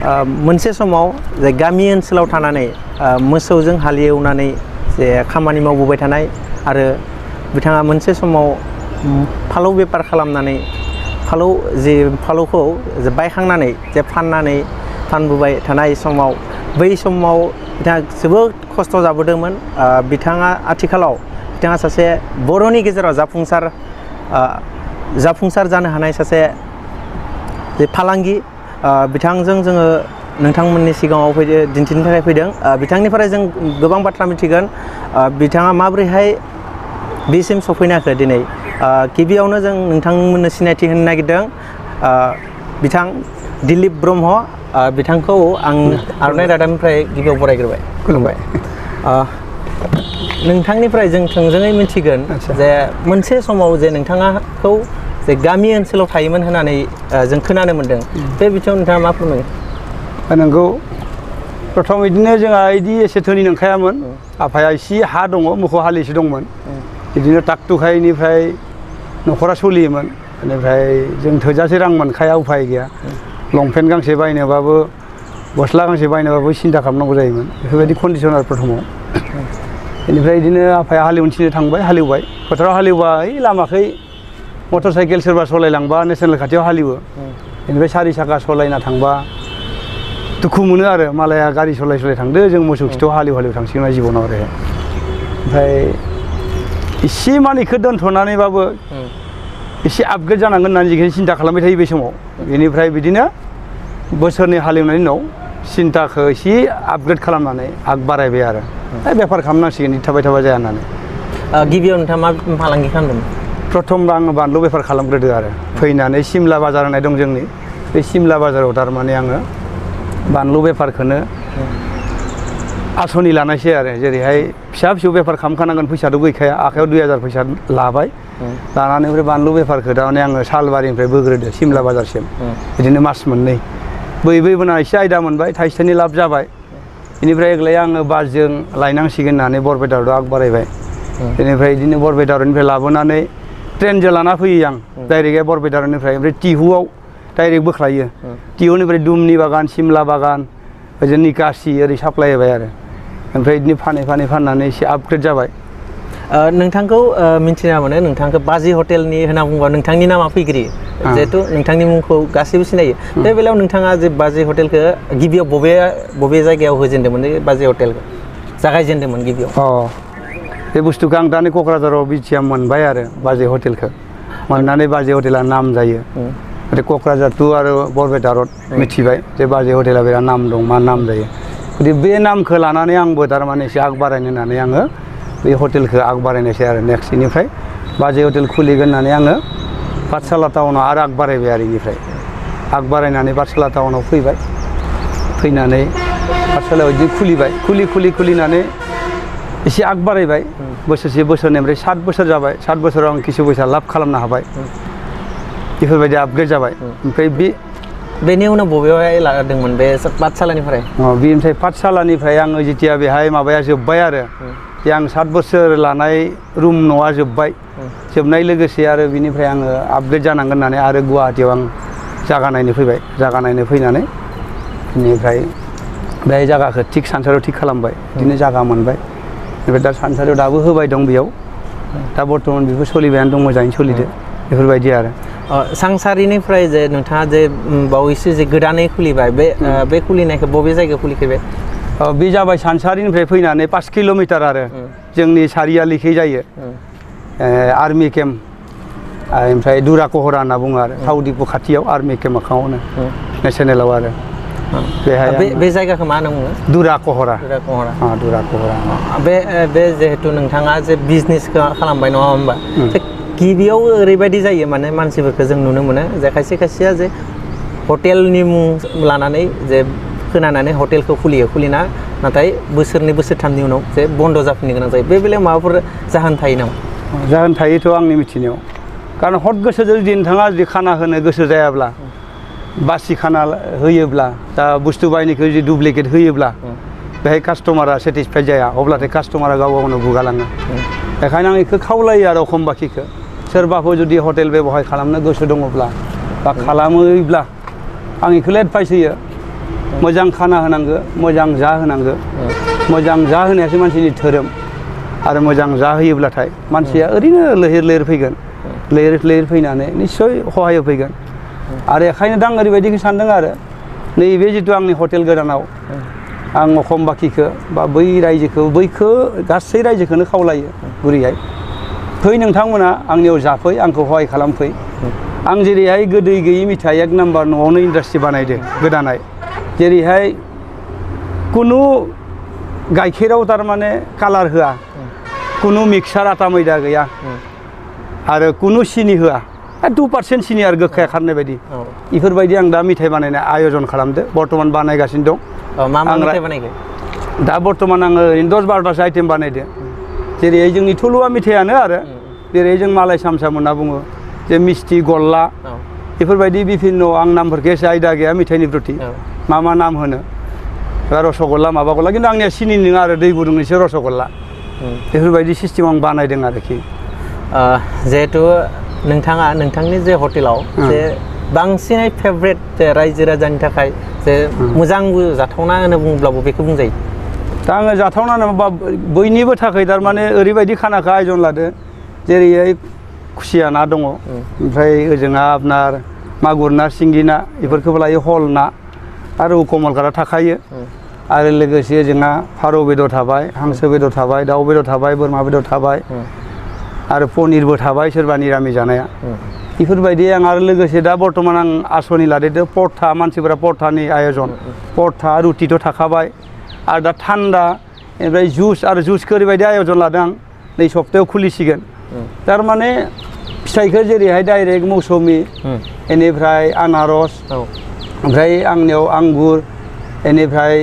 मोनसे समाव जे गामि ओनसोलाव थानानै मोसौजों हालेवनानै जे खामानि मावबोबाय थानाय आरो बिथाङा मोनसे समाव फालौ बेफार खालामनानै फालौखौ बायखांनानै जे फानबोबाय थानाय समाव बै समाव बिथाङा जोबोद खस्थ' जाबोदोंमोन। बिथाङा आथिखालाव सासे बर'नि गेजेराव जाफुंसार जानो हानाय सासे फालांगि बिथांजों जोङो नोंथांमोननि सिगाङाव दिन्थिनो थाखाय फैदों। बिथांनिफ्राय जों गोबां बाथ्रा मिथिगोन। बिथाङा माबोरैहाय बेसिम सफैनो हाखो दिनै। गिबियावनो जों नोंथांमोननो सिनायथि होनो नागिरदों बिथां दिलीप ब्रह्म। बिथांखौ आं आर'नाइ रादाबनिफ्राय गिबियाव बरायग्रोबाय। खुलुमबाय। नोंथांनिफ्राय जों थोंजोङै मिथिगोन जे मोनसे समाव जे नोंथाङाखौ जे गामि ओनसोलाव थायोमोन होननानै जों खोनानो मोन्दों। बे बिथिङाव नोंथाङा मा फोरमायो? नंगौ, प्रथम बिदिनो जोंहा बिदि एसे धोनि नंखायामोन। आफाया एसे हा दङ, मोसौ हालिसे दंमोन। बिदिनो टाकटुकाइनिफ्राय न'खरा सोलियोमोन। बेनिफ्राय जों थोजासे रां मोनखाया, उफाय गैया। लंपेन्ट गांसे बायनोबाबो गस्ला गांसे बायनोबाबो सिन्था खालामनांगौ जायोमोन। बेफोरबायदि कन्डिसन आरो प्रथमाव। बेनिफ्राय बिदिनो आफाया हालेवनो थिननो थांबाय, हालेवबाय फोथाराव हालेवबा ओइ लामाखै मटर साइकेल सोरबा सालायलांबा नेसनेल खाथियाव हालेवो। बेनिफ्राय 4 साखा सालायना थांबा दुखु मोनो आरो, मालाया गारि सालाय थांदो, जों मोसौ खिथाव हालेव थांसिगोन जिबनाव आरो। ओमफ्राय इसे मानिखौ दोनथ'नानैबाबो एसे आपग्रेड जानांगोन होननानै जिखिनि सिन्था खालामबाय थायो बे समाव। बेनिफ्राय बिदिनो बोसोरनै हालेवनायनि उनाव सिन्ताखौ एसे आपग्रेड खालामनानै बारायबाय आरो बेफार खालामनांसिगोन थाबाय जाया होननानै। गिबियाव नोंथाङा मा फालांगि खालामदोंमोन? प्रथम आङो बानलु बेफार खालामग्रोदो आरो। फैनानै सिमला बाजार होननाय दं जोंनि, बे सिमला बाजाराव थारमाने आङो बानलु बेफारखौनो आसनि लानायसै आरो। जेरैहाय फिसा बेफार खालामखानांगोन, फैसाथ' गैखाया, आखायाव 2000 फैसा लाबाय। लानानै ओमफ्राय बानलु बेफारखौ थारमाने आङो सालबारिनिफ्राय बोग्रोदो सिमला बाजारसिम। बिदिनो मास मोननै बोना एसे आयदा मोनबाय, थाइसे लाब जाबाय। बेनिफ्राय एग्लाय आङो बासजों लायनांसिगोन होननानै बरपेटायाव आग बारायबाय। बेनिफ्राय बिदिनो बरपेटानिफ्राय लाबोनानै ट्रेनजों लाना फैयो आं डाइरेक्ट बरपेटानिफ्राय। ओमफ्राय टिहुआव डाइरेक्ट बोख्लायो। टिहुनिफ्राय दुमनि बागान, सिमला बागान, ओजों निकासि ओरै साप्लाय होबाय आरो। ओमफ्राय बिदिनो फाननानै एसे आपग्रेड जाबाय। नोंथांखौ मिन्थिना मोनो, नोंथांखौ बाजै हटेलनि होनना बुङोबा नोंथांनि नामा फैग्रोयो। जिहेथु नोंथांनि मुंखौ गासैबो सिनायो। बे बेलायाव नोंथाङा जे बाजै हटेलखौ गिबियाव बबे जायगायाव होजेनदोंमोन? बाजै हटेलखौ जागायजेनदोंमोन गिबियाव? बे बुस्थुखौ आं दानि क'क्राझाराव बिटिएम मोनबाय आरो, बाजै हटेलखौ मोननानै बाजै हटेला नाम जायो। ओमफ्राय क'क्राझार टु आरो बरपेटा रड मिथिबाय जे बाजै हटेला बिराद नाम दं, मा नाम जायो। गथिखे बे नामखौ लानानै आंबो थारमाने एसे आग बारायनो होननानै आङो बे हटेलखौ आग बारायनायसै आरो। नेक्स्ट बेनिफ्राय बाजै हटेल खुलिगोन होननानै आङो पाठसाला टाउनाव आरो आग बारायबाय आरो। बेनिफ्राय आग बारायनानै पाठसाला टाउनाव फैबाय। फैनानै पाठसालायाव बिदिनो खुलिनानै एसे आग बारायबाय। बोसोरसे बोसोरनिफ्राय 7 बोसोर जाबाय। 7 बोसोराव आं किसु फैसा लाब खालामनो हाबाय। बेफोरबायदि आपग्रेड जाबाय। ओमफ्राय बेनि उनाव बबेयावहाय लादोंमोन बे पाठसालानिफ्राय? बेनिफ्राय पाठसालानिफ्राय आङो जेथिया बेहाय माबाया जोब्बाय आरो, जे आं 7 बोसोर लानाय रुम न'आ जोबनाय लोगोसे आरो बिनिफ्राय आङो आपग्रेड जानांगोन होननानै आरो गुवाहाटियाव आं जागा नायनो फैबाय। जागा नायनो फैनानै बेनिफ्राय बेहाय जागाखौ सानसारियाव थिग खालामबाय। बिदिनो जागा मोनबाय। ओमफ्राय दा सानसारियाव दाबो होबाय दं बेयाव। दा बर्थमान बेफोर सोलिबायानो दं, मोजाङैनो सोलिदो। बेफोरबायदि आरो। सांसारिनिफ्राय जे नोंथाङा जे बावैसो जे गोदानै खुलिबाय, बे खुलिनायखौ बबे जायगायाव खुलिखो? बे जाबाय सानसारिनिफ्राय फैनानै 5 किल'मिटार आरो। जोंनि सारियालिखै जायो आर्मि केम्प, ओमफ्राय दुरा कहरा होनना बुङो आरो। थाव दिपु खाथियाव आर्मि केम्प मोखाङावनो नेसनेलाव आरो। बेहाय बे जायगाखौ मा होनना बुङो? दुरा कहरा। बे जिहेतु नोंथाङा जे बिजनेसखौ खालामबाय नङा होमबा? गिबियाव ओरैबायदि जायो, माने मानसिफोरखौ जों नुनो मोनो जे खायसेया जे हटेलनि मुं लानानै जे खोनानानै हटेलखौ खुलिना नाथाय बोसोरनै बोसोरथामनि उनाव जे बन्द' जाफिननो गोनां जायो। बे बेलायाव माबाफोर जाहोन थायो नामा? जाहोन थायोथ' आंनि मिथिनायाव। खारन हद गोसो जुदि नोंथाङा जुदि खाना होनो गोसो जायाब्ला, बासि खाना होयोब्ला, दा बुस्थु बायनायखौ जुदि दुप्लिकेट होयोब्ला बेहाय कास्टमारा सेटिसफाइड जाया, अब्लाथाय कास्टमारा गाव गावनो गुगालाङो। बेखायनो आं बेखौ खावलायो आरो अखमबाखिखौ, सोरबाफोर जुदि हटेल बेबहाय खालामनो गोसो दङब्ला बा खालामोब्ला आं बेखौल' एडभाइस होयो मोजां खाना होनांगो मोजां जा होनांगो मोजां जा होनायासो मानसिनि धोरोम आरो मोजां जा होयोब्लाथाय मानसिया ओरैनो लैहोर लैहोर फैगोन लैहोर लैहोर फैनानै निस्सय सहाय होफैगोन आरो बेखायनो दा आं ओरैबायदिखौ सानदों आरो नैबे जिथु आंनि हटेल गोदानाव आं अखम बाखिखौ बा बै रायजोखौ बैखौ गासै रायजोखौनो खावलायो गुरैहाय फै नोंथांमोना आंनियाव जाफै आंखौ सहाय खालामफै आं जेरैहाय गोदै गैयि मिथाइ 1 नाम्बार न'आवनो इन्डास्ट्रि बानायदों गोदानाय जेरैहाय कुनु गाइखेराव थारमाने कालार होआ कुनु मिक्सार आटा मैदा गैया आरो कुनु सिनि होआ 2% सिनि आरो गोखाया खारनाय बायदि बेफोरबायदि आं दा मिथाइ बानायनाय आयजन खालामदो बर्तमान बानायगासिनो दं मा मा मिथाइ बानायखो दा बर्तमान आङो 10-12तासो आइटेम बानायदो जेरैहाय जोंनि थुलुवा मिथाइयानो आरो जेरै जों मालाय सामसाम होनना बुङो जे मिस्टि गल्ला बेफोरबायदि बिभिन्न आं नामफोरखौ एसे आयदा गैया मिथाइनि प्रति मा मा नाम होनो रसगल्ला माबा गल्ला खिन्थु आंनिया सिनि नङा आरो दै गुदुंनिसो रसगल्ला बेफोरबायदि सिस्टेम आं बानायदों आरोखि जिहेथु नोंथाङा नोंथांनि जे हटेलाव जे बांसिनै फेभरेट रायजो राजानि थाखाय जे मोजां जाथावना होनना बुङोब्लाबो बेखौ बुंजायो दा आङो जाथावना होनोबा बयनिबो थाखाय थारमाने ओरैबायदि खानाखौ आयजन लादो जेरैहाय खुसिया ना दङ ओमफ्राय ओजोंहा आपनार मागुर ना सिंगि ना बेफोरखौबो लायो हल ना आरो कमलकारा थाखायो आरो लोगोसे जोंहा फारौ बेदर थाबाय हांसो बेदर थाबाय दाउ बेदर थाबाय बोरमा बेदर थाबाय आरो पनिरबो थाबाय सोरबा निरामि जानाया बेफोरबायदि आं आरो लोगोसे दा बर्तमान आं आसनि लादेरदो परथा मानसिफोरा परथानि आयजन परथा रुटिथ' थाखाबाय आरो दा थान्दा ओमफ्राय जुस आरो जुसखौ ओरैबायदि आयजन लादों आं नै सप्तायाव खुलिसिगोन थारमाने फिथाइखौ जेरैहाय डाइरेक्ट मौसुमि बेनिफ्राय आनारस ओमफ्राय आंनियाव आंगुर बेनिफ्राय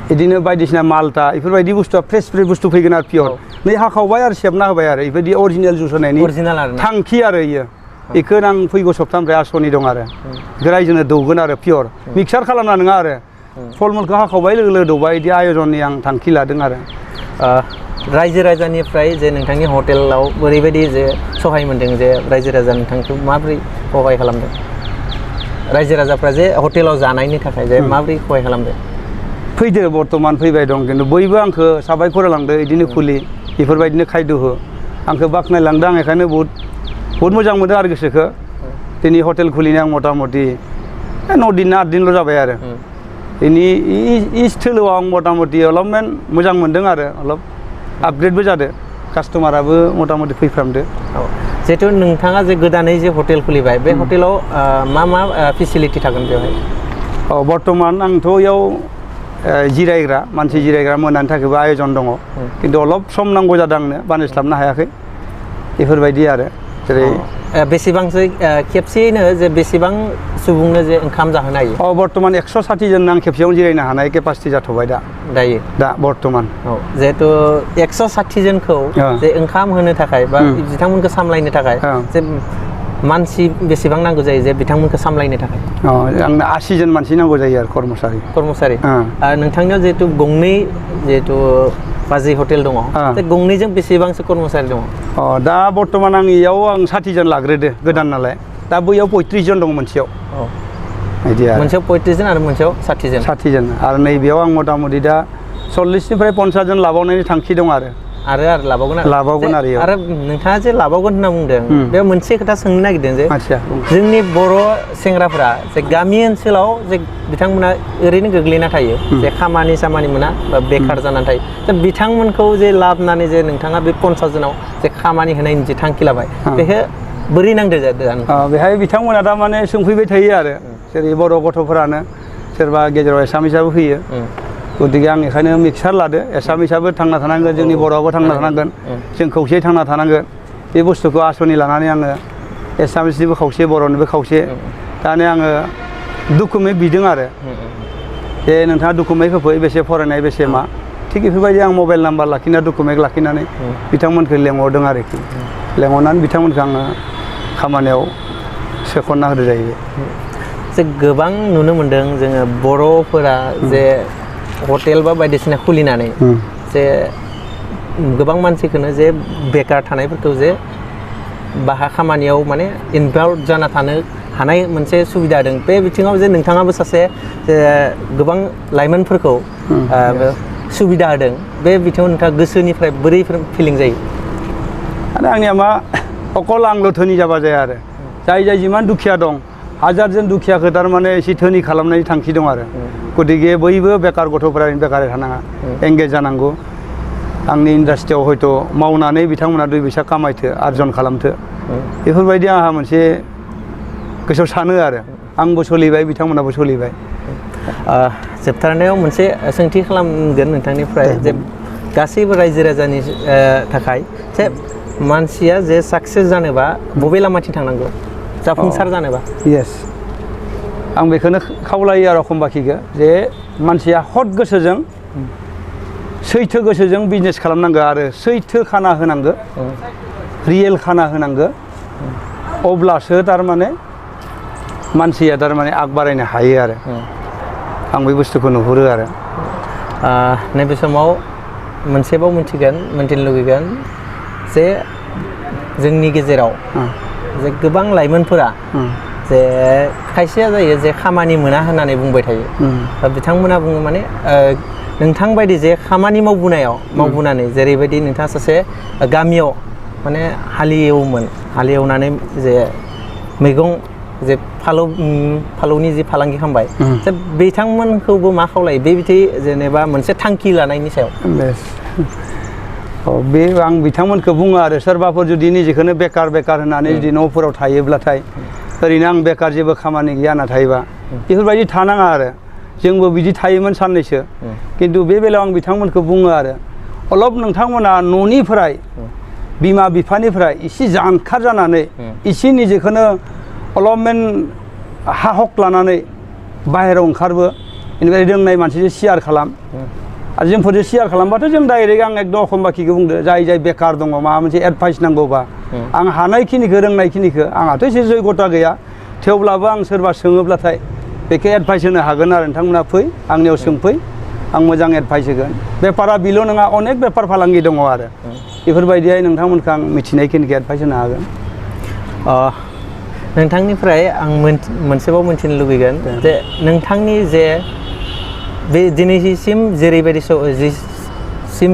बिदिनो बायदिसिना माल्टा बेफोरबायदि बुस्थुआ फ्रेस बुस्थु फैगोन आरो पियर नै हाखावबाय आरो सेबना होबाय आरो बेबायदि अरिजिनेल जुस होनायनि थांखि आरो इयो बेखौ आं फैगौ सप्तानिफ्राय आसनि दं आरो बेखौ रायजोनो दौगोन आरो पियर मिक्सार खालामना नङा आरो फलमुलखौ हाखावबाय लोगो लोगो दौबाय बिदि आयजननि आं थांखि लादों आरो रायजो राजानिफ्राय जे नोंथांनि हटेलाव ओरैबायदि जे सहाय मोन्दों जे रायजो राजा नोंथांखौ माबोरै सहाय खालामदों रायजो राजाफ्रा जे हटेलाव जानायनि थाखाय जे माबोरै सहाय खालामदों फैदो बर्तमान फैबाय दं खिन्थु बयबो आंखौ साबायखर होलांदो बिदिनो खुलि बेफोरबायदिनो खायद' हो आंखौ बाख्नायलांदों आं बेखायनो बहुद मोजां मोनदों आरो गोसोखौ दिनै हटेल खुलिनो आं मथा मथि 9 दिन ना 8 दिनल' जाबाय आरो दिनै थोलोआव आं मथा मथि अलपमान मोजां मोनदों आरो अलप आपग्रेडबो जादों कास्टमाराबो मथा मथि फैफ्रामदो जिहेथु नोंथाङा जे गोदानै जे हटेल खुलिबाय बे हटेलाव मा फेसिलिटि थागोन बेवहाय बर्तमान आंथ' इयाव जिरायग्रा मानसि जिरायग्रा मोनानि थाखायबो आयजन दङ खिन्थु अलप सम नांगौ जादों आंनो बानायस्लाबनो हायाखै बेफोरबायदि आरो जेरै बेसेबांसो खेबसेयैनो जे बेसेबां सुबुंनो जे ओंखाम जाहोनो हायो बर्तमान 160 जन आं खेबसेयावनो जिरायनो हानाय केपासिटि जाथ'बाय दा बर्तमान जिहेथु 160 जनखौ जे ओंखाम होनो थाखाय बा बिथांमोनखौ सामलायनो थाखाय जे मानसि बेसेबां नांगौ जायो जे बिथांमोनखौ सामलायनो थाखाय आंनो 80 जन मानसि नांगौ जायो आरो कर्मचारि नोंथांनियाव जिहेतु गंनै जिहेतु बाजै हटेल दङ बे गंनैजों बेसेबांसो कर्मचारि दङ दा बर्तमान आं इयाव 60 जन लाग्रोदो गोदान नालाय दा बैयाव 35 जन दङ मोनसेयाव बिदि आरो मोनसेयाव 35 जन आरो मोनसेयाव 60 जन आरो नैबेयाव आं मथा मथि दा 40निफ्राय 50 जन लाबावनायनि थांखि दं आरो लाबावगोन आरो नोंथाङा जे लाबावगोन होनना बुंदों बे मोनसे खोथा सोंनो नागिरदों जे जोंनि बर' सेंग्राफोरा जे गामि ओनसोलाव जे बिथांमोना ओरैनो गोग्लैना थायो जे खामानि सामानि मोना बा बेखार जानानै थायो दा बिथांमोनखौ जे लाबोनानै जे नोंथाङा बे 50 जनाव जे खामानि होनायनि जे थांखि लाबाय बेखौ बोरै नांदो बेहाय बिथांमोना दा माने सोंफैबाय थायो आरो जेरै बर' गथ'फोरानो सोरबा गेजेराव एसामिसाबो फैयो गतिके आं बेखायनो मिक्सार लादो एसामिसाबो थांना थानांगोन जोंनि बर'आबो थांना थानांगोन जों खौसेयै थांना थानांगोन बे बुस्थुखौ आसनि लानानै आङो एसामिसनिबो खावसे बर'निबो खावसे दाने आङो डकुमेन्ट बिदों आरो जे नोंथाङा डकुमेन्ट होफै बेसे फरायनाय बेसे मा थिग बेफोरबायदि आं मबाइल नाम्बार लाखिना डकुमेन्ट लाखिनानै बिथांमोनखौ लेंहरदों आरोखि लेंहरनानै बिथांमोनखौ आङो खामानियाव सोखनना होदो जाहैबाय जे गोबां नुनो मोन्दों जोङो बर'फोरा जे हटेल बा बायदिसिना खुलिनानै जे गोबां मानसिखौनो जे बेकार थानायफोरखौ जे बाहा खामानियाव माने इनभल्भ जाना थानो हानाय मोनसे सुबिदा होदों बे बिथिङाव जे नोंथाङाबो सासे गोबां लाइमोनफोरखौ सुबिदा होदों बे बिथिङाव नोंथाङा गोसोनिफ्राय बोरै फिलिं जायो? आरो आंनिया मा अकल आंल' धोनि जाबा जाया आरो जाय जिमान दुखिया दं हाजारजन दुखियाखौ थारमाने एसे धोनि खालामनायनि थांखि दं आरो गतिके बयबो बेकार गथ'फोरा बेकारै थानाङा एंगेज जानांगौ आंनि इन्डास्ट्रियाव हयथ' मावनानै बिथांमोना 2 फैसा खामायथो आर्जन खालामथो बेफोरबायदि आंहा मोनसे गोसोआव सानो आरो आंबो सोलिबाय बिथांमोनाबो सोलिबाय। जोबथारनायाव मोनसे सोंथि खालामगोन नोंथांनिफ्राय जे गासैबो रायजो राजानि थाखाय जे मानसिया जे साक्सेस जानोबा बबे लामाथिं थांनांगौ जाफुंसार जानोबा? येस आं बेखौनो खावलायो आरो एखमबाखिखौ जे मानसिया हद गोसोजों सैथो गोसोजों बिजनेस खालामनांगौ आरो सैथो खाना होनांगौ रियेल खाना होनांगौ अब्लासो थारमाने मानसिया थारमाने आग बारायनो हायो आरो आं बे बुस्थुखौ नुहुरो आरो नैबे समाव मोनसेबाव मिन्थिनो लुगैगोन जे जोंनि गेजेराव जे गोबां लाइमोनफोरा जे खायसेया जायो जे खामानि मोना होननानै बुंबाय थायो बिथांमोना बुङो माने नोंथां बायदि जे खामानि मावबोनानै जेरैबायदि नोंथाङा सासे गामियाव माने हालेवनानै जे मैगं जे फालौनि जे फालांगि खालामबाय जे बिथांमोनखौबो मा खावलायो बे बिदि जेनेबा मोनसे थांखि लानायनि सायाव? बे आं बिथांमोनखौ बुङो आरो सोरबाफोर जुदि निजेखौनो बेकार होननानै जुदि न'फोराव थायोब्लाथाय ओरैनो आं बेकार जेबो खामानि गैया होनना थायोबा बेफोरबायदि थानाङा आरो जोंबो बिदि थायोमोन साननैसो खिन्थु बे बेलायाव आं बिथांमोनखौ बुङो आरो अलप नोंथांमोना न'निफ्राय बिमा बिफानिफ्राय एसे जानखार जानानै एसे निजेखौनो अलपमेन हाहक लानानै बाहेरायाव ओंखारबो बेनिफ्राय रोंनाय मानसिजों शेयार खालाम आरो जोंफोरजों शेयार खालामबाथ' जों डाइरेक्ट आं एकदम एखमबाखिखौ बुंदो जाय बेकार दङ माबा मोनसे एडभाइस नांगौबा आं हानायखिनिखौ रोंनायखिनिखौ आंहाथ' एसे जयगता गैया थेवब्लाबो आं सोरबा सोङोब्लाथाय बेखौ एडभाइस होनो हागोन आरो नोंथांमोना फै आंनियाव सोंफै आं मोजां एडभाइस होगोन बेपारा बेल' नङा अनेक बेपार फालांगि दङ आरो बेफोरबायदिहाय नोंथांमोनखौ आं मिथिनायखिनिखौ एडभाइस होनो हागोन। नोंथांनिफ्राय आं मोनसेबाव मिन्थिनो लुबैगोन जे नोंथांनि जे बे दिनैसिम जेरैबायदि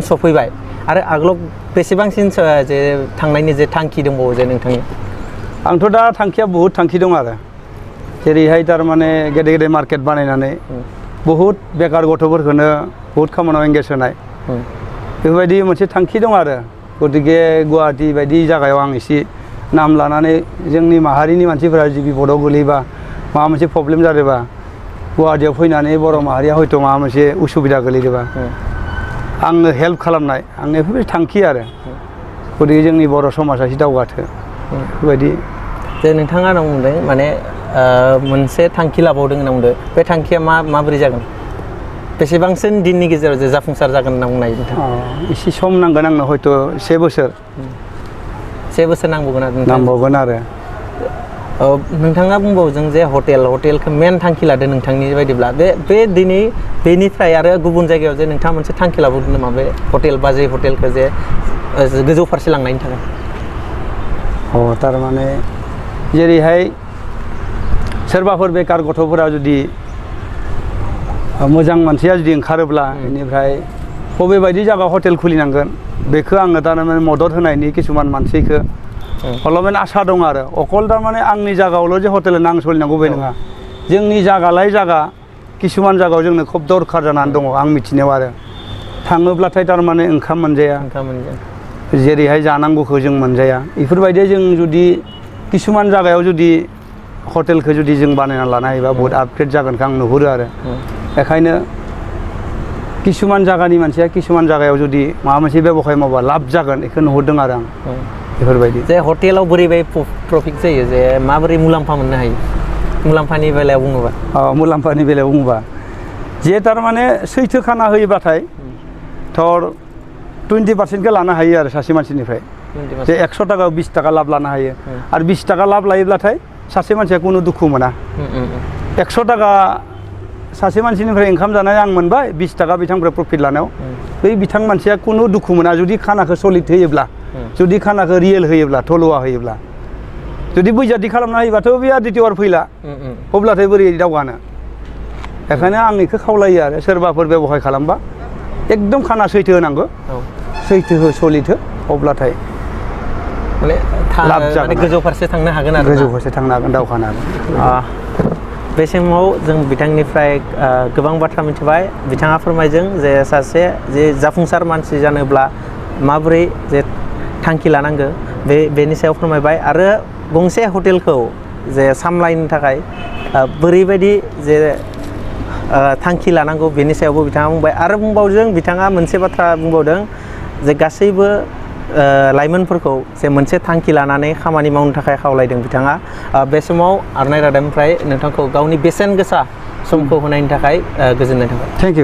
सफैबाय आरो आगोलाव बेसेबांसिन जे थांनायनि जे थांखि दंबावो जे नोंथांनि? आंथ' दा थांखिया बहुद थांखि दं आरो जेरैहाय थारमाने गेदेर मार्केट बानायनानै बहुद बेकार गथ'फोरखौनो बहुद खामानियाव एंगेज होनाय बेफोरबायदि मोनसे थांखि दं आरो गतिके गुवाहाटि बायदि जायगायाव आं एसे नाम लानानै जोंनि माहारिनि मानसिफोरा जि बिपदाव गोलैबा माबा मोनसे प्रब्लेम जादोंबा गुवाहाटियाव फैनानै बर' माहारिया हयथ' माबा मोनसे उसुबिदा गोलैदोंबा आंनो हेल्प खालामनाय आंनि बेफोरबायदि थांखि आरो गतिके जोंनि बर' समाजा एसे दावगाथों बेफोरबायदि। जे नोंथाङा आंनाव बुंदों माने मोनसे थांखि लाबावदों होनना बुंदों बे थांखिया माबोरै जागोन बेसेबांसिन दिननि गेजेराव जे जाफुंसार जागोन होनना बुंनाय नोंथाङा? एसे सम नांगोन आंनो हयथ' 1 बोसोर नांबावगोन आरो नोंथाङा बुंबावदों जे हटेलखौ मेन थांखि लादो नोंथांनि बायदिब्ला बे दिनै बेनिफ्राय आरो गुबुन जायगायाव जे नोंथाङा मोनसे थांखि लाबावदों नामा बे बाजै हटेलखौ जे गोजौ फारसे लांनायनि थाखाय? थारमाने जेरैहाय सोरबाफोर बेकार गथ'फोरा जुदि मोजां मानसिया जुदि ओंखारोब्ला बेनिफ्राय बबे बायदि जायगायाव हटेल खुलिनांगोन बेखौ आङो थारमाने मदद होनायनि किसुमान मानसिखौ अलपमेन आसा दं आरो अकल थारमाने आंनि जायगायावल' जे हटेल होना आं सोलिनांगौ बे नङा जोंनि जायगा लायै जायगा किसुमान जायगायाव जोंनो खोब दरखार जानानै दङ आं मिथिनायाव आरो थाङोब्लाथाय थारमाने ओंखाम मोनजाया जेरैहाय जानांगौखौ जों मोनजाया बेफोरबायदि जों जुदि किसुमान जायगायाव जुदि हटेलखौ जुदि जों बानायना लानो हायोबा बहुत आपग्रेड जागोनखौ आं नुहुरो आरो बेखायनो किसुमान जायगानि मानसिया किसुमान जायगायाव जुदि माबा मोनसे बेब'खाय मावबा लाब जागोन बेखौ नुहुरदों आरो आं बेफोरबायदि। जे हटेलाव बोरैबाय प्रफिट जायो जे माबोरै मुलाम्फा मोननो हायो मुलाम्फानि बेलायाव बुङोबा? मुलाम्फानि बेलायाव बुङोबा जे थारमाने सैथो खाना होयोबाथाय थर 20% लानो हायो आरो सासे मानसिनिफ्राय जे 100 थाखायाव 20 थाखा लाब लानो हायो आरो 20 थाखा लाब लायोब्लाथाय सासे मानसिया खुनु दुखु मोना 100 थाखा सासे मानसिनिफ्राय ओंखाम जानाय आं मोनबाय 20 थाखा बिथांनिफ्राय प्रफिट लानायाव बै बिथां मानसिया खुनु दुखु मोना जुदि खानाखौ सलिड होयोब्ला जुदि खानाखौ रियेल होयोब्ला थलुवा होयोब्ला जुदि बैजाति खालामना होयोबाथ' बे द्वितीय बार फैला अब्लाथाय बोरै दावगानो बेखायनो आं बेखौ खावलायो आरो सोरबाफोर बेब'हार खालामबा एकदम खाना सैथो होनांगौ सैथो सलिथो अब्लाथाय माने लाब जागोन गोजौ फारसे थांनो हागोन आरो गोजौ फारसे थांनो हागोन दावगानो हागोन बे समाव जों बिथांनिफ्राय गोबां बाथ्रा मिथिबाय बिथाङा फोरमायदों जे सासे जे जाफुंसार मानसि जानोब्ला माबोरै जे थांखि लानांगौ बेनि सायाव फोरमायबाय आरो गंसे हटेलखौ जे सामलायनो थाखाय बोरैबायदि जे थांखि लानांगौ बेनि सायावबो बिथाङा बुंबाय आरो बुंबावदों बिथाङा मोनसे बाथ्रा बुंबावदों जे गासैबो लाइमोनफोरखौ जे मोनसे थांखि लानानै खामानि मावनो थाखाय खावलायदों बिथाङा बे समाव आर'नाइ रादाबनिफ्राय नोंथांखौ गावनि बेसेन गोसा समखौ होनायनि थाखाय गोजोननाय थाबाय थेंक इउ